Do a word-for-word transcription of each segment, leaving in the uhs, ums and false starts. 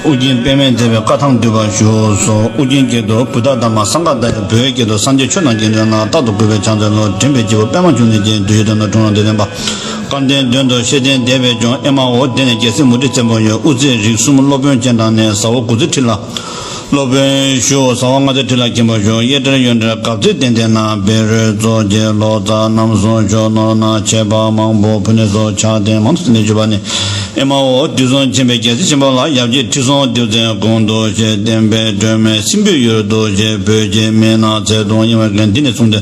ཨོ་རྒྱན་པདྨས་མཛད་པའི་བཀའ་ཐང་བསྡུས་པ་བཞུགས་སོ། ཨོ་རྒྱན་སྐད་དུ་བུདྡྷ་དྷརྨ་སངྒྷ་དྷ་ཡ། བོད་སྐད་དུ་སངས་རྒྱས་ཆོས་དང་དགེ་འདུན་ལ། རྟག་ཏུ་གུས་པས་ཕྱག་འཚལ་ལོ། དྲན་པའི་སྐྱེས་བུ་པདྨ་འབྱུང་གནས་ཀྱི། བདུད་བཞི་དོན་དང་ཁྲོ་བ་འདི་ལེན་པ། སྐལ་ལྡན་དོན་དུ་ཤེས་ལྡན་འདས་པས་ཀྱང་། ཨེ་མ་ཧོ། དེ་ནས་རྒྱལ་སྲས་མུ་ཏིག་བཙན་པོ་ཡོད། དབུ་རྩེ་རིགས་གསུམ་སློབ་དཔོན་སྤྱན་དྲངས་ནས། ཟ་འོག་དགུ་རྩེ་ཁྲི་ལ་སློབ་དཔོན་བཞུགས། ཟ་འོག་ལྔ་རྩེ་ཁྲི་ལ་མཁན་པོ་བཞུགས། གཡས་གྲལ་གཡོན་གྲལ་གབ་རྩེ་ལྡན་ལྡན་ན། བཻ་རོ་གཙོ་བྱས་ལོ་ཙཱ་རྣམ་གསུམ་ཞུ། ནོར་ནག་ཆེ་བ་མང་པོ་ཕུ་ནུ་སོགས་ཕྱག་རྟེན་མང་དུ་གསོལ་ནས་བཞུགས་པ་ནས། ཨེ་མ་ཧོ། དུས་གསུམ་མཁྱེན་པའི་རྒྱལ་སྲས་ཆེན་པོ་ལ། ཡབ་རྗེ་ཁྲི་སྲོང་ལྡེའུ་བཙན་དགུང་དུ་གཤེགས། བསྟན་པའི་སྒྲོན་མེ་སྲིན་པོའི་ཡུལ་དུ་གཤེགས། བོད་ཀྱི་མི་ནག་ཚེ་དུང་ཡིན་པ་ཀུན། འདི་ནས་བཟུང་སྟེ་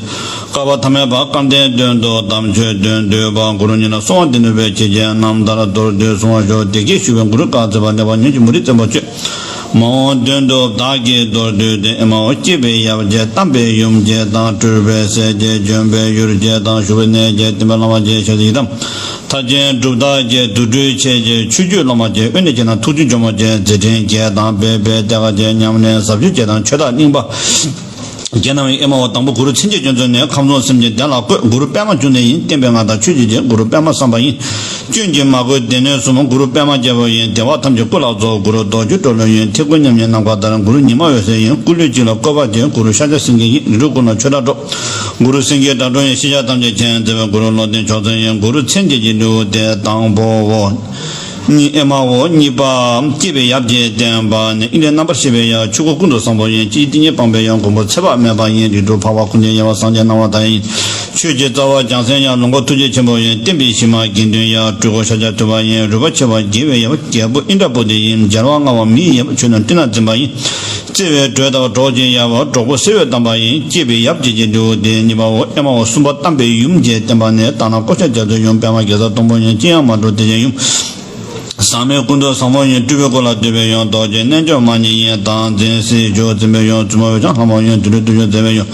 བསྐལ་པ་ཐ་མའི་བར། སྐལ་ལྡན་དོན་དུ་དམ་ཆོས་སྟོན་སྡོད་པ། གུ་རུ་ཉིད་ལ་གསོལ་བ་འདེབས་ནུས་པའི། ཆོས་ཀྱི་རྣམ་ཐར་མདོར་བསྡུས་གསུང་བར་ཞུ། དེ་སྐད་ཞུས་པས་གུ་རུས་བཀའ་སྩལ་པ། ལེགས་པར་ཉོན་ཅིག་མུ་ཏིག་བཙན་པོ་ཁྱོད། མ་འོངས་དོན་དུ་བདག་གིས་མདོར་བསྡུས་ཏེ། ཨེ་མ་ཧོ། གཅེས་པའི་ཡབ་བྱས་དམ་པའི་ཡུམ་བྱས་དང་། སྤྲུལ་པའི་སྲས་བྱས་བྱོན་པའི་ཡུལ་བྱས་དང་། བཞུགས་པའི་གནས་བྱས་བསྟན་པའི་བླ་མ་བྱས། ཞབས་ཀྱི་ཡི་དམ་མཐར་ཕྱིན་གྲུབ་མཐའ་བྱས། དུར་ཁྲོད་ཆས་བྱས་ཆོས་བརྒྱུད་སློབ་མ་བྱས། དབེན་གནས་བྱས་ན་ཐུགས་རྗེ་ཇོ་མོ་བྱས། མཛད་འཕྲིན་རྒྱས་དང་སྤེལ་བའི་གཏེར་ཁ་བྱས། ཉམས་ལེན་ཟབ་ཆོས་བྱས་དང་ཆོས་བདག་གླིང་པ་བརྒྱད་གནང་བའི། ཨེ་མ་ཧོ། དང་པོ་གུ་རུ་མཚན་བརྒྱད་ཀྱི་མཛོད་ནས་ཁམས་གསུམ་སེམས་ཅན་བདེ་ལ་བཀོད། གུ་རུ་པདྨ་འབྱུང་གནས་ཡིན། བསྟན་པའི་མངའ་བདག་ཆོས་ཀྱི་རྗེ། གུ་རུ་པདྨ་བསམ་པ་ཡིན། སྐྱོན་གྱིས་མ་གོས་སྡེ་སྣོད་གསུམ། གུ་རུ་པདྨ་རྒྱལ་པོ་ཡིན། བདེ་བ་ཐམས་ཅད་སྐུ་ལ་རྫོགས། གུ་རུ་རྡོ་རྗེ་གྲོ་ལོད་ཡིན། ཐེག་དགུ་མཉམ་ཉིད་ནམ་མཁའ་ལྟར། གུ་རུ་ཉི་མ་འོད་ཟེར་ཡིན། སྐུ་ལུས་གཅིག་ལ་བཀོད་པ་བྱས། གུ་རུ་ཤཱཀྱ་སེང་གེ་ཡིན། རི་ཁྲོད་ཀུན་ལ་ཆོས་སྒྲ་སྒྲོག། གུ་རུ་སེང་གེའི་སྒྲ་སྒྲོགས་ཡིན། ཤེས་བྱ་ཐམས་ཅད་མཁྱེན་མཛད་པའི། གུ་རུ་བློ་ལྡན་མཆོག་སྩལ་ཡིན། གུ་རུ་མཚན་བརྒྱད་ཀྱི་ལེའུ་སྟེ་དང་པོའོ། གཉིས། ཨེ་མ་ཧོ། གཉིས་པ། གཅེས་པའི་ཡབ་ཀྱི་བསྟན་པ་ནི། ཨིན་དྲའི་རྣམ་པར་ཤེས་པའི་ཡབ། ཆོས་སྐུ་ཀུན་ཏུ་བཟང་པོ་ཡིན། སྤྱི་ཏིང་ངེ་འཕངས་པའི་ཡབ། མགོན་པོ་ཚེ་དཔག་མེད་པ་ཡིན། རིགས་དྲུག་འཕགས་པ་ཀུན་གྱི་ཡབ། སངས་རྒྱས་སྣང་བ་མཐའ་ཡས་ཡིན། ཆོས་ཀྱི་རྩ་བ་བྱང་སེམས་ཡབ། ལོངས་སྐུ་ཐུགས་རྗེ་ཆེན་པོ་ཡིན། བསྟན་པའི་གཞི་མ་དགེ་འདུན་ཡབ། སྤྲུལ་སྐུ་ཤཱཀྱ་ཐུབ་པ་ཡིན། རོལ་པ་ཆེ་བ་དགེ་བའི་ཡབ། རྒྱལ་པོ་ཨིནྡྲ་བྷུ་ཏི་ཡིན། རྒྱལ་བ་ལྔ་པ་མིའི་ཡབ། ཆོས་རྣམས་སྤྲིན་ལ་འཛིན་པ་ཡིན། བརྩེ་བའི་དྲོད་ལྟ་བུ་གྲོགས་ཀྱི་ཡབ། གྲོགས་པོ་བསིལ་བའི་དམ་པ་ཡིན། གཅེས་པའི་ཡབ་བྱས་ཀྱི་ལེའུ་སྟེ་གཉིས་པའོ། ཨེ་མ་ཧོ། གསུམ་པ་དམ་པའི་ཡུམ་གྱི་བསྟན་པ་ནི། ལྟ་ན་ཀོ་ཤ་རྒྱ་མཚོའི་ཡུམ། པདྨ་གེ་སར་སྡོང་པོ་ཡིན། ཅི་ཡང་མ་གྲུབ་དེ་བཞིན་ཡུམ། ཟག་མེད་ཀུན་ཏུ་བཟང་པོ་ཡིན། སྤྲུལ་པའི་སྐུ་ལ་འདུས་པའི་ཡུམ། རྡོ་རྗེ་རྣལ་འབྱོར་མ་ཉིད་ཡིན། བདག་འཛིན་སྲིད་ཞུགས་འཛིན་པའི་ཡུམ། བཙུན་མོ་འོད་ཆགས་ལྷ་མོ་ཡིན། དུད་འགྲོ་བདུད་འཇོམས་མཛད་པའི་ཡུམ།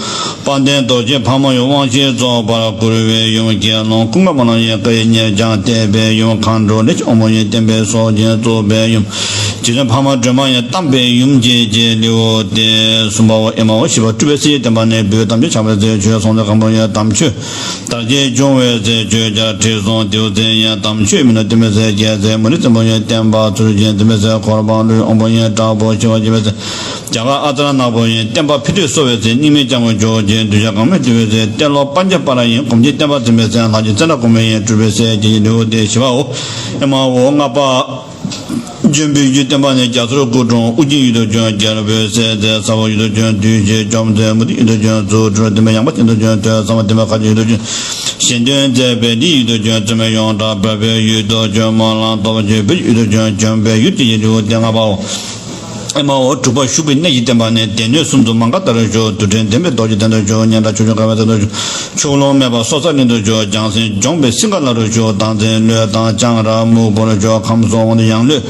དཔལ་ལྡན་རྡོ་རྗེ་ཕག་མོ་ཡིན། དབང་བཞི་རྫོགས་པར་བསྐུལ་བའི་ཡུམ། དགེ་སློང་ཀུན་དགའ་མོ་ལ་ཡིན། བཀའ་ཡི་ཉེར་བྱང་གཏད་པའི་ཡུམ། མཁའ་འགྲོ་ལས་ཀྱི་དབང་པོ་ཡིན། བསྟན་པའི་སྲོག་ཆགས་གཙོ་བའི་ཡུམ། རྗེ་བཙུན་འཕགས་མ་སྒྲོལ་མ་ཡིན། དམ་པའི་ཡུམ་བྱས་ཀྱི་ལེའུ་སྟེ་གསུམ་པའོ། ཨེ་མ་ཧོ། བཞི་པ་སྤྲུལ་པའི་སྲས་ཀྱི་བསྟན་པ་ནི། བོད་དམ་ཆོས་ཕྱག་དཔེའི་མཛོད། ཆོས་སྲོང་བཙན་སྒམ་པོ་ཡིན། དམ་ཆོས་དར་རྒྱས་འབྱུང་བའི་མཛོད། ཆོས་རྒྱལ་ཁྲི་སྲོང་ལྡེའུ་བཙན་ཡིན། དམ་ཆོས་མི་ནུབ་བསྟན་པའི་སྲས། རྒྱལ་སྲས་མུ་ཏིག་བཙན་པོ་ཡིན། བསྟན་པ་ཚུལ་བཞིན་འཛིན་པའི་སྲས། འཁོར་དཔང་ལུས་དབང་པོ་ཡིན། དྲག་པོ་ཞི་བ་འཇིགས་པའི་སྲས། རྒྱ་གར་ཨ་ཙརྱ་ནག་པོ་ཡིན། བསྟན་པ་ཕུད་འདུས་གསོ་བའི་སྲས། སྙིགས་མའི་སྐྱབས་མགོན་མཆོག་ཅིང་། གདུལ་བྱ་གང་མོས་བཏུལ་བའི་སྲས། ཏེ་ལོ་པཉྩ་པཱ་ལ་ཡིན། སྒོམ་ཆེན་བསྟན་པ་འཛིན་པའི་སྲས། ལྷ་རྗེ་ཙནྡྲ་གོ་མི་ཡིན། སྤྲུལ་པའི་སྲས་ཀྱི་ལེའུ་སྟེ་བཞི་པའོ། ཨེ་མ་ཧོ། ལྔ་པ། འབྱོན་པའི་ཡུལ་བསྟན་པ་ནི། རྒྱ་ཟུར་སྐུ་འཁྲུངས་ཨོ་རྒྱན་ཡུལ་དུ་བྱོན། རྒྱལ་པོའི་སྲས་མཛད་ས་འོག་ཡུལ་དུ་བྱོན། བདུད་བཞི་འཇོམས་མཛད་མུ་ཏིག་ཡུལ་དུ་བྱོན། རྫུ་འཕྲུལ་བསྟན་པའི་ཡངས་པ་ཅན་དུ་བྱོན། ཐོས་བསམ་བསྟན་པའི་མཁའ་སྤྱོད་ཡུལ་དུ་བྱོན། གཞན་དོན་མཛད་པའི་ལྡན་ཡུལ་དུ་བྱོན། བཙུན་མོའི་ཡོངས་གྲགས་འཕགས་པའི་ཡུལ་དུ་བྱོན། སྨོན་ལམ་སྟོབས་ཆེ་བོད་ཡུལ་དུ་བྱོན། བྱོན་པའི་ཡུལ་དེ་ཡི་ལེའུ་སྟེ་ལྔ་པའོ། ཨེ་མ་ཧོ། དྲུག་པ་ཞུགས་པའི་གནས་ཀྱི་བསྟན་པ་ནི། སྡེ་སྣོད་གསུམ་དུ་མ་འགགས་ལྟར་བཞུགས། རྡུལ་ཕྲན་ལྡན་པའི་རྡོ་རྗེ་གདན་དུ་བཞུགས། སྙན་གྲགས་ཕྱོགས་བཅུར་དགའ་བའི་རྩེ་དུ་བཞུགས། ཕྱོགས་ལྷུང་མེད་པར་སྲོག་རྩ་གླིང་དུ་བཞུགས། བྱང་སེམས་འབྱོངས་པའི་སིང་ག་ལ་རུ་བཞུགས། བདག་འཛིན་བློས་བཏང་སྤྱང་ར་སྨུག་པོར་བཞུགས། ཁམས་གསུམ་དབང་དུ་ཡང་བློས་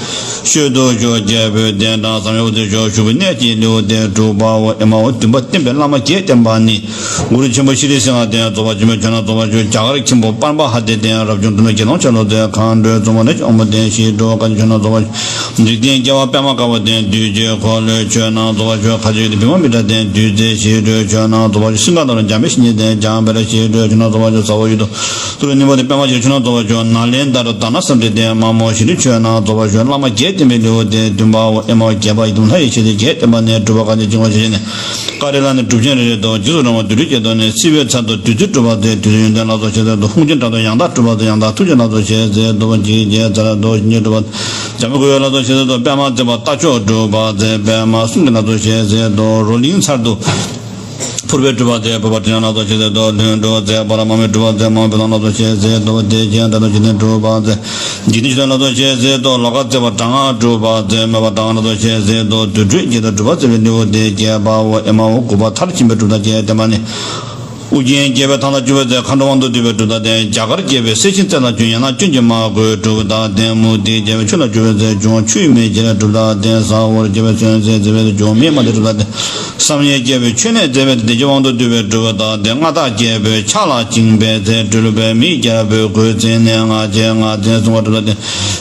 བཤོལ་དུ་བཞུགས། རྒྱལ་པོའི་གདན་དྲངས་བསམ་ཡས་དབུ་རྩེར་བཞུགས། ཞུགས་པའི་གནས་ཀྱི་ལེའུ་སྟེ་དྲུག་པའོ། ཨེ་མ་ཧོ། བདུན་པ་བསྟན་པའི་བླ་མ་བརྒྱད་བསྟན་པ་ནི། གུ་རུ་ཆེན་པོ་ཤྲཱི་སིང་ཧ་ལྡན། རྫོགས་པ་ཆེན་པོ་ཆོས་རྣམས་རྫོགས་པར་བྱོན། རྒྱ་གར་མཁན་པོ་པདྨ་ཧ་དེ་ལྡན། རབ་བྱུང་དུ་ནི་དགེ་སློང་ཆ་ལུགས་མཛད། མཁའ་འགྲོའི་བཙུན་མོ་ལས་ཀྱི་དབང་པོ་ལྡན། ཞི་ཁྲོ་བཀའ་བརྒྱུད་ཆོས་རྣམས་རྫོགས་པར་བྱོན། འཇིག་རྟེན་སྐྱེ་བ་པདྨ་དཀར་པོ་ལྡན། བདུད་ཀྱི་འཁོར་ལོའི་ཆོས་རྣམས་རྫོགས་པར་བྱོན། ཁ་ཆེ་ཡུལ་དུ་བི་མ་མི་ཏྲ་ལྡན། བདུད་རྩིའི་ཞི་ཁྲོའི་ཆོས་རྣམས་རྫོགས་པར་བྱོན། སིང་ག་ལ་རུ་འཇམ་དཔལ་བཤེས་གཉེན་ལྡན། འཇམ་དཔལ་ཞི་ཁྲོའི་ཆོས་རྣམས་རྫོགས་པར་བྱོན། ཟ་འོག་ཡུལ་དུ་ཏུ་རུ་ནི་མོ་དེ་པདྨ་ཞི་ཁྲོའི་ཆོས་རྣམས་རྫོགས་པར་བྱོན། ནཱ་ལེནྡྲ་རུ་དྷ་ན་སམ་རི་ལྡན། མ་མོ་ཞི་ཁྲོའི་ཆོས་རྣམས་རྫོགས་པར་བྱོན། བླ་མ་བརྒྱད་བསྟན་པའི་ལེའུ་སྟེ་བདུན་པའོ། ཨེ་མ་ཧོ། བརྒྱད་པ་ཡི་དམ་ལྷ་ཡི་ཆོས་སྡེ་བརྒྱད་བསྟན་པ་ནི། སྒྲུབ་པ་བཀའ་བརྒྱད་དཀྱིལ་འཁོར་ཆོས་སྡེ་ནི། ཀ་རི་ལ་ནི་སྒྲུབ་ཆེན་རེ་རེ་དང་། རྗེས་སུ་འབྲང་བ་བདུད་འདུལ་སྐྱེས་སྟོབས་ནི། སྲིད་པའི་ཚལ་དུ་བདུད་རྩི་སྒྲུབ་པ་མཛད། བདུད་རྩི་ཡོན་ཏན་ལ་སོགས་ཆེ་ཚད་དུ། ཧཱུྃ་ཆེན་དྲག་ཏུ་ཡང་དག་སྒྲུབ་པ་མཛད། ཡང་དག་ཐུགས་རྗེ་ལ་སོགས་ཆེ་ཚད་དུ། ཞི་རྒྱས་ཚར་དུ་ཞི་རྒྱས་སྒྲུབ་པ། འཇམ་དཔལ་སྐུ་ཡོན་ལ་སོགས་ཆེ་ཚད་དུ། པདྨ་མཛད་པ་རྟ་མཆོག་སྒྲུབ་པ་མཛད། པདྨ་གསུང་གི་ལ་སོགས་ཆེ་ཚད་དུ། རོ་ལིང་ཚར་དུ་ཕུར་པའི་སྒྲུབ་པ་མཛད། ཕུར་པ་དྲི་ལན་ལ་སོགས་ཆེ་ཚད་དུ། ལྷུན་གྲུབ་མཛད་པ་ར་མ་མའི་སྒྲུབ་པ་མཛད། མ་མོའི་བུ་ལོན་ལ་སོགས་ཆེ་ཚད་དུ། བདེ་ཆེན་དྲག་ཏུ་འཇིག་རྟེན་སྒྲུབ་པ་མཛད། འཇིག་རྟེན་ཆོས་ལ་སོགས་ཆེ་ཚད་དུ། ལོ་ཀ་མཛད་པ་དྲག་སྔགས་སྒྲུབ་པ་མཛད། མོས་པ་དྲག་སྔགས་ལ་སོགས་ཆེ་ཚད་དུ། རྡུལ་ཕྲན་བརྒྱད་དུ་སྒྲུབ་པ་མཛད་པའི་ལེའུ་སྟེ་བརྒྱད་པའོ། ཨེ་མ་ཧོ། དགུ་པ་མཐར་ཕྱིན་པའི་གྲུབ་མཐའ་བརྒྱད་བསྟན་པ་ནི། ཨོ་རྒྱན་རྒྱལ་པོའི་ཐང་ལ་བཅུག་པའི་ཚེ། མཁའ་འགྲོ་དབང་དུ་བསྡུས་པའི་གྲུབ་མཐའ་བསྟན། རྒྱ་གར་རྒྱལ་པོའི་སྲས་ཆེན་རྩེ་ལ་བྱོན། ཡང་ན་སྐྱོན་གྱིས་མ་གོས་གྲུབ་མཐའ་བསྟན། མུ་སྟེགས་རྒྱལ་པོའི་ཆོས་ལ་བཅུག་པའི་ཚེ། འབྱུང་བ་ཆུ་ཡི་མེ་ཁྱེར་གྲུབ་མཐའ་བསྟན། ཟ་འོག་རྒྱལ་པོའི་གསོན་བྱེད་མཛད་པའི་ཚེ། འབྱུང་བ་མེ་མ་ཏིག་གྲུབ་མཐའ་བསྟན། བསམ་ཡས་སྐྱེ་བོའི་མཆོད་གནས་མཛད་པའི་བདེ་སྐྱིད་དབང་དུ་སྡུད་པའི་གྲུབ་པ་དག་སྟེ། མངའ་བདག་རྒྱལ་པོའི་ཕྱག་ལ་བཅིངས་པའི་ཚེ། སྤྲུལ་པའི་མི་རྒྱལ་པོའི་སྐུ་ཚེ་ནས་ང་རྒྱལ་ང་རྒྱལ་གསུང་བ་གྲུབ་པ་སྟེ།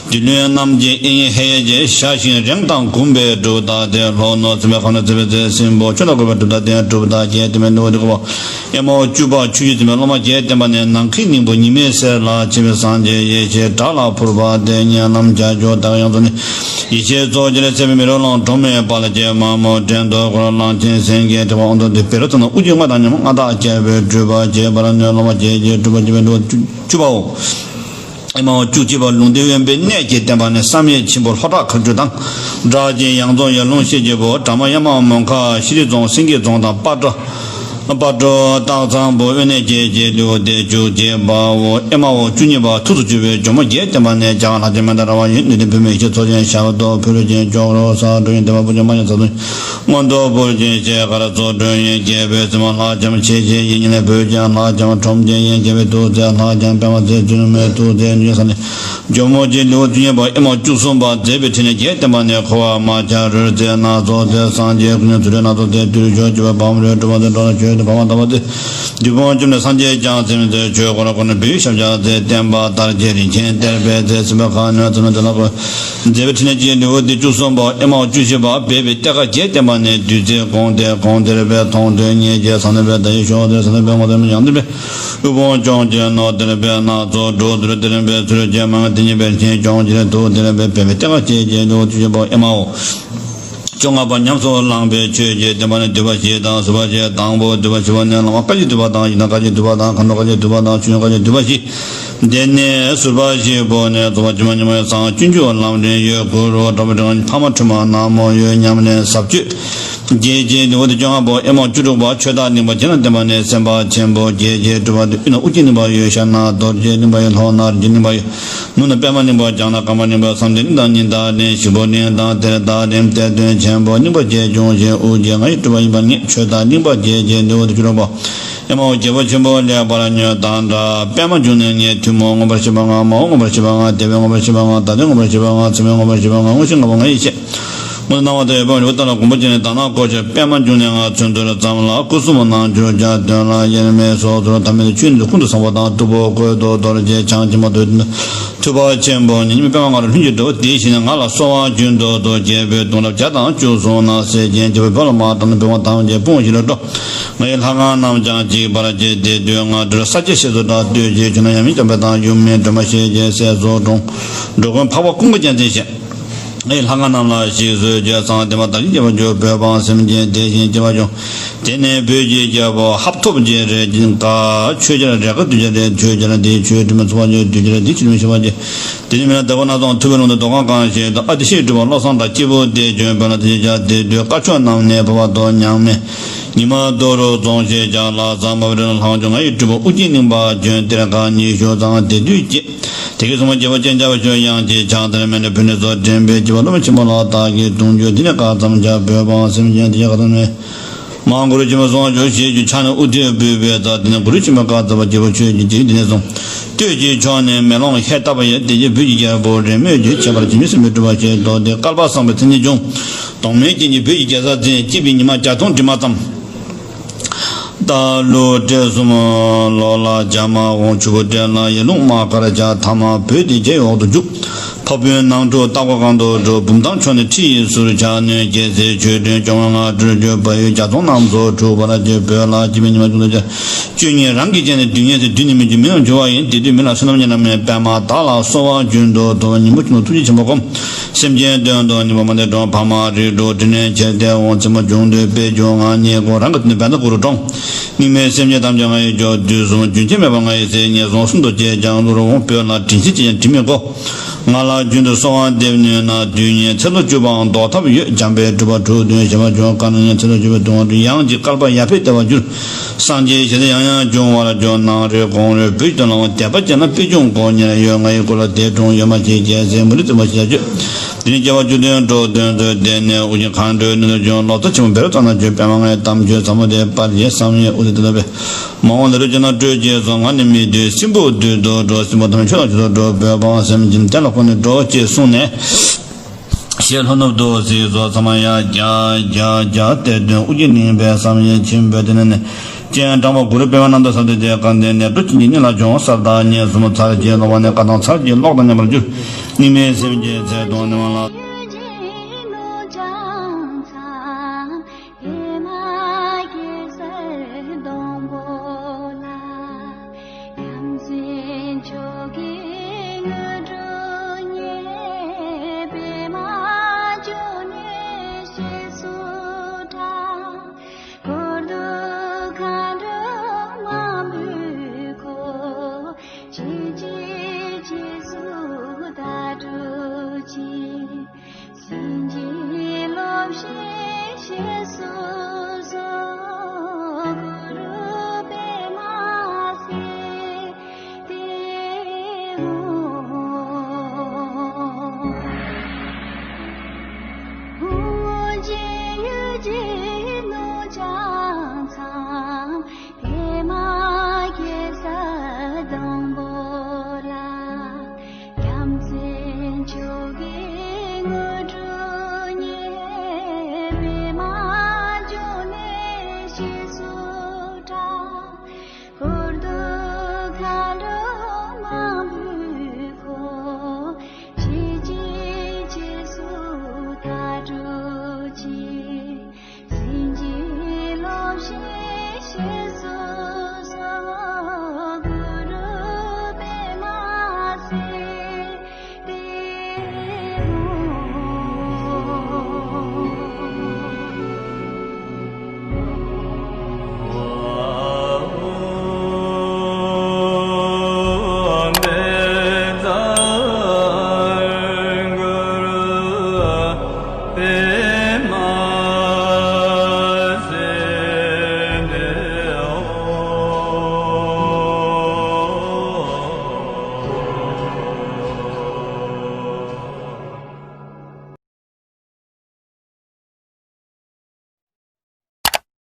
སྡེ་བདུན་རྣམས་ཀྱི་ཨེ་ཧེ་ཡེ་ཞེས་བྱ་ཞིང་རེངས་དང་གུམ་པའི་གྲུབ་པ་དག་སྟེ། ལྷོ་ནུབ་སེམས་དཔའི་ཁམས་ནས་བརྩེ་བའི་ཚེ། སྲིན་པོ་ཆོས་དང་འགོད་པའི་གྲུབ་པ་དག་སྟེ། གྲུབ་པ་དག་རྒྱལ་བསྟན་པའི་ནུ་བོ་འདི་ཀོ་བ། ཨེ་མའོ་བཅུ་པ་ཆུ་སྐྱེས་བཙུན་མའི་སློབ་མ་རྒྱལ་བསྟན་པ་ནས། ནམ་མཁའི་སྙིང་པོ་ཉི་མའི་ཟེར་ལ་ཆེས་པའི་སངས་རྒྱས་ཡེ་ཤེས་དགྲ་ལ་ཕུར་པ་སྟེ། ཉེ་ལམ་བྱ་སྤྱོད་དག་ཡོངས་རྫོགས་ནས། ཡེ་ཤེས་ཚོགས་ཀྱི་ལས་ཚེ་བའི་མེ་རོ་ལངས། གྲོགས་མེད་པ་ལ་སྐྱེས་མ་མོ་བྲན་དུ་བཀོལ། གླང་ཆེན་སེང་གེའི་ཐེག་པ་དབང་དུ་སྡུད། བཻ་རོ་ཙ་ན་དབུ་རྒྱན་ལྔ་དང་མཉམ། མངའ་བདག་རྒྱལ་པོའི་སྤྲུལ་པ་བྱེད་པར་ནུས། སློབ་མ་རྒྱལ་བྱེད་སྤྲུལ་པ་བྱེད་པའི་སྤྲུལ་པ་བཅུ་པའོ། ཨེ་མའོ་བཅུ་གཅིག་པ་ལུང་བསྟན་དབེན་པའི་གནས་ཀྱི་བསྟན་པ་ནི། བསམ་ཡས་མཆིམས་ཕུ་ལྷོ་བྲག་མཁར་སྤྲུལ་དང་། སྒྲ་གཅན་ཡང་རྫོང་ཡར་ལུང་ཤེལ་གྱི་བུ། གྲ་མ་གཡའ་མ་མོན་ཁ་ཤི་རི་རྫོང་སེང་གེ་རྫོང་དང་། སྤ་གྲོ། སྤ་གྲོ་སྟག་ཚང་བུ་དབེན་གནས་བཅས་ཀྱི་ལེའུ་སྟེ་བཅུ་གཅིག་པའོ། ཨེ་མའོ་བཅུ་གཉིས་པ་ཐུགས་སུ་ཆུད་པའི་ཇོ་མོ་རྒྱལ་བསྟན་པ་ནས། རྒྱ་གར་ལྷ་ཆེན་མནྡ་ར་བ་ཡི། ནུས་ལྡན་བུད་མེད་ཡེ་ཤེས་ཚོགས་ཅན། ཞབས་ཏོག་ཕུལ་ཅིང་ཅོག་རོ་ས་འགྲོ་ཡི། བདེ་བ་པོ་ཆེ་མ་ཡི་ཚ་དུ། མངོན་རྟོགས་ཕུལ་ཅིང་ཤེལ་དཀར་ཚོགས་སྒྲོན་ཡིན། རྒྱལ་པོའི་བཙུན་མ་ལྷ་ལྕམ་ཆེ་ཆེ་ཡི། ཉེ་ལས་བོད་ཀྱི་ལྷ་ལྕམ་ཁྲོམ་ཆེན་ཡིན། རྒྱལ་པོའི་ཐུགས་སྲས་ལྷ་ལྕམ་པདྨ་ཚེ་བཙུན་མའི་ཐུགས་སྲས་ནུས་ས་ནས། ཇོ་མོ་རྗེ་ལེའུ་བཅུ་གཉིས་པ་ཨེ་མ་བཅུ་གསུམ་པ་མཛད་པའི་ཕྲིན་ལས་རྒྱལ་བསྟན་པ་ནས། འཁོར་བ་མ་ཆགས་རོལ་རྩེད་སྣ་ཚོགས་རྩེ། སངས་རྒྱས་ཀུན་ཀྱང་ཚུལ་ཁྲིམས་སྣ་ཚོགས་རྩེ། བདུད་རྩི་མཆོག་སྤྱོད་པ་བམ་རོལ་གྲུབ་པ་མཛད། འགྲོ་ལ་ཆོས་སྟོན་པ་མང་དག་པ་མཛད། བདུད་དཔུང་བཅོམ་ནས་སངས་རྒྱས་བསྐྱངས་ཟིན་མཛད། ཆོས་འཁོར་བསྐོར་ནས་བོད་ཡུལ་ཞབས་བཅགས་མཛད། བསྟན་པ་དར་རྒྱས་རིན་ཆེན་གཏེར་སྦས་མཛད། སྲིད་པའི་ཁ་གནོན་ཚུལ་ཁྲིམས་དེ་ལ་བཀོད། མཛད་པའི་ཕྲིན་ལས་ཀྱི་ལེའུ་སྟེ་བཅུ་གསུམ་པ་ཨེ་མ་བཅུ་བཞི་པ་སྦས་པའི་གཏེར་ཁ་རྒྱལ་བསྟན་པ་ནས། བདུད་རྩི་གོང་སྟེ་གོང་སྟེར་བའི་མཐོང་ཐོས་ཉིད་ཀྱི་ཟང་ཐལ་བའི་བརྡ་ཡི་ཤོག་སྟེ་ཟང་ཐལ་བའི་ངོ་སྟེར་མི་ཡང་སྟེར་བའི། དབུལ་ཕོངས་སྐྱོང་བྱེད་ནོར་སྟེར་བའི་སྣ་ཚོགས་འགྲོ་འདུལ་སྟེར་བའི་ཚུལ་གྱིས་མ་ངེས་དེ་ཉིད་པའི་ཆེན་སྐྱོང་བྱེད་ཐུགས་སྟེར་བའི་སྦས་པའི་གཏེར་ཁ་རྒྱལ་བའི་ལེའུ་བཅུ་བཞི་པ་ཨེ་མའོ། བཅོ་ལྔ་པ་ཉམས་སུ་བླངས་པའི་ཆོས་ཀྱི་བསྟན་པ་ནི་བསྡུས་པ་བཞི་དང་ཟུར་པ་བཞི། དང་པོ་བསྡུས་པ་བཞི་པ་ནི་བླ་མ་བཀའ་བརྒྱུད་བསྡུས་པ་དང་། ཡི་དམ་བཀའ་བརྒྱུད་བསྡུས་པ་དང་། མཁའ་འགྲོ་བཀའ་བརྒྱུད་བསྡུས་པ་དང་། ཆོས་འབྱུང་བཀའ་བརྒྱུད་བསྡུས་པ་བཞི། དེ་ནས་ཟུར་པ་བཞི་པོ་ནི་རྫོགས་པ་ཆེན་པོ་ཉི་མའི་གསང་སྤྱོད་འཇུག་ལམ་རིམ་ཡོད། གུ་རུ་དྲག་པོའི་དྲིན་ཕ་མ་འཁྲུལ་མ་ནག་མོ་ཡོད། ཉམས་ལེན་ཟབ་ཆོས་རྒྱས་བྱེད་ལེའུ་སྟེ་བཅོ་ལྔ་པོ་ཨེ་མ་བཅུ་དྲུག་པ། ཆོས་བདག་གླིང་པ་རྒྱན་ལ་བསྟན་པ་ནས། སེམས་དཔའ་ཆེན་པོ་རྒྱས་བྱེད་སྤྲུལ་པ་སྟེ། དབུས་ན་ཨོ་རྒྱན་གླིང་པ་ཡོད། ཤར་ན་རྡོ་རྗེ་གླིང་པ་ཡོད། ལྷོ་ན་རིན་ཆེན་གླིང་པ་ཡོད། ནུབ་ན་པདྨ་གླིང་པ། བྱང་ན་ཀརྨ་གླིང་པ། བསམ་གཏན་གླིང་དང་ཉི་ཟླ་གླིང་། ཞིག་པོ་གླིང་དང་གཏེར་བདག་གླིང་། གཏེར་སྟོན་ཆེན་པོ་གླིང་པ་བཅས་འབྱུང་བཞིའི་དབུ་རྒྱན་ང་ཡི་སྤྲུལ་པ་ཡིན་པར་ངེས། ཆོས་བདག་གླིང་པ་རྒྱས་བྱེད་ལེའུ་སྟེ་བཅུ་དྲུག་པ། ཨེ་མ་ཧོ་རྒྱལ་པོ་ཆེན་པོ་ལེགས་པར་ཉོན་དང་འདྲ། པདྨ་འབྱུང་གནས་ལྔའི་ཐུན་མོང་མངོན་པར་ཤེས་པ་ལྔ། མ་འོངས་མངོན་པར་ཤེས་པ་ལྔ། འདས་པའི་མངོན་པར་ཤེས་པ་ལྔ། ད་ལྟའི་མངོན་པར་ཤེས་པ་ལྔ། མཚན་མའི་མངོན་པར་ཤེས་པ་ལྔ། དངོས་གཞི་ལྔ་པོ་ང་ཡི་ཤེས། དངོས་སུ་སྣང་བ་དང་ཡོད་པ་འོད་དཔག་ལ་གོམས་པ་བྱས་ནས། དག་སྣང་གོ་ཆོད་པདྨ་འབྱུང་གནས་ལྔ་མཚོན་ཐུབ་ཙམ་ལ། སྐུ་གསུམ་སྣང་གྱུར་བྱ། དོན་ལ་དབྱེར་མེད་སོ་སོར་ཐ་མལ་ཆོས་འདུལ་ཀུན་ཏུ་བཟང་པོ་དང་། སྟུག་པོ་བཀོད་དུ་དོར་བྱེད་བྱང་ཆེན་པོ་དང་། ཐུབ་པ་ཆེན་པོ་ཉིད་ཉིད་པདྨ་ལྔ་རུ་ལྷུན་གྱིས་གྲུབ། དེ་བཞིན་ང་ལ་གསོལ་བ་རྒྱུན་དུ་བཏུད། རྒྱལ་པོའི་གདུང་རབས་བརྒྱ་དང་བཅུ་གསུམ་ན། སྲས་ཆེན་རྒྱལ་པོའི་བུ་ལ་མ་དང་ནི། བོད་དབང་ཐང་རྒྱལ་དཔུང་ཞིག་ལ་སྤྲོ། ང་ཡི་ལྷ་ཁང་རྣམས་ཀྱང་འཇིག་པར་བྱེད། དེ་དུས་ང་སྤྲུལ་ས་སྐྱ་ཞེས་སུ་གྲགས། བསྟོད་ཅིང་མཆོད་ན་ཡང་མིག་འཇམ་པའི་མདངས། ཡུམ་མེད་སྒྲོལ་མ་ཞེས་བྱའི་སྲས་སུ་འཁྲུངས། འགྲོ་མགོན་འཕགས་པ་ཀུན་དགའ་རྒྱལ་མཚན་ཞེས། ང་ཡི་ལྷ་ཁང་རྣམས་ལ་ཞིག་གསོས་བྱས། གསང་བ་འདུས་པ་དག་གིས་རྒྱས་པར་གྱུར། བོད་འབངས་སེམས་ཅན་དེ་བཞིན་སྐྱེ་བ་བྱུང་། དེ་ནས་བོད་ཀྱི་རྒྱལ་པོ་ཧབ་ཐོབ་རྗེ་རེད་ཀ་ཆོས་རྒྱལ་རེད་ཀ་དུས་རྒྱལ་རེད། དུས་རྒྱལ་འདིའི་ཆོས་དྲི་མེད་ཚོགས་པ་ཡོད། དུས་རྒྱལ་འདིའི་ཆོས་དྲི་མེད་ཤེས་པ་ཡོད། དེ་ནས་མི་ལ་བདག་པོ་སྣ་ཚོགས་ཐུབ་པའི་ལུང་དུ་རྡོ་ཁང་གང་ཞིག་ཏུ། ཨ་ཏི་ཤའི་སྤྲུལ་པ་བློ་བཟང་དང་སྐྱེས་བུ་དེ་བྱོན། བོད་ལ་དེ་བཞིན་བྱ། དེ་དུས་དཀར་ཕྱོགས་རྣམས་ནས་བབས་པ་དོ་མཉམ་མེད། ཉི་མ་རྡོ་རུ་རྫོང་ཞེས་བྱ། ལྷ་ས་མ་བུ་རི་ལ་ལྷག་བྱུང་། ང་ཡི་སྤྲུལ་པ་ཨོ་རྒྱན་གླིང་པ་བྱོན། གཏེར་ཁ་ཉི་ཤུ་ཙམ་དེ་དུས་སྐྱེས། དེ་གིས་གསུངས་པ། རྒྱལ་པོ་སྤྱན་ཆབ་ཕྱོགས་ཡངས་ཀྱི་ཕྱག་འཚལ་མེ་ལེན་ཕུལ་ནས་སོ། འདྲེན་པའི་སྐྱེ་བོ་སློབ་མ་ཆེན་པོ་ལ་བདག་གིས་གདུང་བརྒྱུད། དེ་ནས་བཀའ་ཙམ་བྱ། བོད་འབངས་སེམས་ཅན་དེ་ཡི་བཀའ་ཙམ་མེད། མར་གུ་རུ་ཆེན་པོ་གསུང་བར་ཞུ་ཞེས་བརྗོད། ཕྱག་ནས་དབུ་ཐོད་འབུལ་བའི་ཚེ། དེ་ནས་གུ་རུ་ཆེན་པོས་བཀའ་སྩལ་པ། རྒྱལ་པོ་ཁྱོད་ཀྱིས་ཅི་འདི་ནས་གསུངས། སྟོད་ཀྱི་ཕྱོགས་ནས་མེ་ལོང་ཧེ་བཏབ་པ་ཡིན། དེ་ཡིས་བོད་ཀྱི་རྒྱལ་པོ་རེས་མོས་ཀྱིས། ཁྱད་པར་བྱེད་མི་སེམས་པའི་སྤྲུལ་པ་ཞིག་ཏུ། དེ་བསྐལ་པ་བཟང་པོའི་མཚན་ཉིད་བྱུང་། གདོང་མའི་རྐྱེན་གྱིས་བོད་ཀྱི་རྒྱལ་ས་འཛིན། སྐྱིད་པའི་ཉི་མ་བརྒྱ་སྟོང་དྲི་མ་ཙམ། རྟ་ལུག་སྤྲེལ་གསུམ་ལོ་ལ་བྱ་མ་འོང་། ཆུ་བོ་སྤྲེལ་ལ་ཡར་ལུང་དམག་ཁར་བྱ། ཐ་མ་བོད་དེ་རྒྱའི་འོག་ཏུ་འཇུག། འཕགས་པའི་ནང་ཁྲོད་སྟག་གོ་གང་དུ་འགྲོ། བུམ་ཐང་ཕྱོགས་ནས་ཁྲི་ཡི་ཟུར་ཆག་གནོན། རྒྱལ་སྲིད་ཆོས་སྒྲོན་སྐྱོང་བ་ང་སྤྲུལ་རྒྱུ། བལ་ཡུལ་རྒྱ་མཚོ་རྣམས་སུ་འཁྲུག་པར་བྱེད། བོད་ལ་སྐྱིད་པའི་ཉི་མ་བྱུང་དུ་བྱ། བཅུ་གཉིས་རང་གིས་བྱས་ནས་སྡུག་བསྔལ་ཟད། བདུན་ནི་མི་འགྱུར་མི་ཡང་འགྱུར་བ་ཡིན། དེ་དུས་མི་ལ་བསོད་ནམས་ཉམས་ན་མེད། པདྨ་བདག་ལ་གསོལ་བ་རྒྱུན་དུ་བཏུད། ཉིན་མོ་ཆུང་དུ་ཐུགས་རྗེ་ཆེན་པོ་བསྒོམ། སེམས་ཅན་དོན་དུ་ཉིན་མོ་མ་འདས་འགྲོ། འཕགས་མ་རིགས་དྲུག་དྲིན་ལན་འཇལ་ཏེ་འོང་། མཚན་མོ་བྱུང་དུས་དཔལ་འབྱོར་ངང་ཉིད་བསྐོར། རང་གི་དོན་དུ་བན་དྷ་གུ་རུ་བཀྲོངས། དམིགས་མེད་སེམས་ཅན་ཐམས་ཅད་ང་ཡིས་སྐྱོབ། དུས་གསུམ་རྒྱུན་ཆད་མེད་པར་ང་ཡི་སྲས། ངན་སོང་གསུམ་དུ་སྐྱེས་ཀྱང་བསླུར་འོང་། བོད་ལ་དྲིན་ཆེན་སྐྱེས་ཀྱང་དྲིན་མི་གོ། ང་ལ་རྒྱུན་དུ་གསོལ་བ་འདེབས་ནུས་ན། དུས་ངན་ཚེ་ལོ་བཅུ་པའང་ཟློག་ཐབས་ཡོད། འཇམ་དཔལ་གྲུབ་པ་དྲུག་བདུན་ཞེས་པ་བྱུང་། བཀའ་ནང་ངན་ཚེ་ལོ་བཅུ་པའི་སྡུག་བསྔལ་དྲུག། ཡང་ཅིག་བསྐལ་པ་ཡར་འཕེལ་བདེ་བར་འགྱུར། སངས་རྒྱས་ཞལ་ཟས་ཡང་ཡང་འབྱུང་བར་འགྱུར། ནང་རེ་གོང་རེ་བོད་ཀྱི་དོན་ལ་འོང་། དད་པ་བསྐྱེད་ན་དཔེ་སྐྱོང་དགོས་ཉེར་ཡོད། ང་ཡི་སྐུ་ལ་དེ་འཁྲུངས་ཡོད་མ་ཤེས། རྒྱལ་སྲས་མུ་ལི་བཙུན་མ་ཞལ་བཅོས། དེ་ནས་སྐྱེ་བ་བཅུ་བདུན་འགྲོ་དོན་མཛོད། དེ་ནས་ཨོ་རྒྱན་མཁའ་འགྲོའི་མདུན་དུ་བྱོན། ལོ་ཙཱ་ཆེན་པོ་བཻ་རོ་ཙ་ན་བྱོན། པདྨ་ལྔའི་དམ་ཆོས་ཟབ་མོ་དེ། པར་བཞེངས་བསམ་ཡས་དབུ་མཛད་དེ་ལ་སྦས། མ་འོངས་ལས་རིམ་ཅན་ན་སྤྲོད་ཅེས་གསུངས། ང་ནི་མི་འདོད། སྲིན་པོ་བདུད་དུ་འགྲོ། སྲིན་པོ་ཐམས་ཅད་ཆོས་དང་ཆོས་སུ་འགྲོ། བོད་འབངས་སེམས་ཅན་དེ་ལ་བཀོད་ནས་འགྲོ། ཅེས་གསུངས་ནས། ཞེས་ལྷོ་ནུབ་ཏུ་གཟིགས་སོ། ཚང་མ་ཡ་རྒྱ་རྒྱ་རྒྱ་གཏེར་སྟོན་ཨོ་རྒྱན་གླིང་པས་བསམ་ཡས་མཆིམས་ཕུ་དེ་ནས་ནི། སྤྱན་དྲང་པོ་གུ་རུ་པདྨ་ནཱ་ད་ས་འདི་དེ་སྐལ་ལྡན་ནས་འགྲོ་ཆེན་གྱི་གཉེན་ལ་བྱོན་ས་དང་ཉེ་གསུམ་ཚར་གྱི་ལོག་པ་ནས་བཀའ་དང་ཚར་གྱི་ལོག་དང་མཉམ་པར་གྱུར། གཉིས་མེད་སེམས་ཀྱི་ཚེ་དང་ནི་མ་ལ།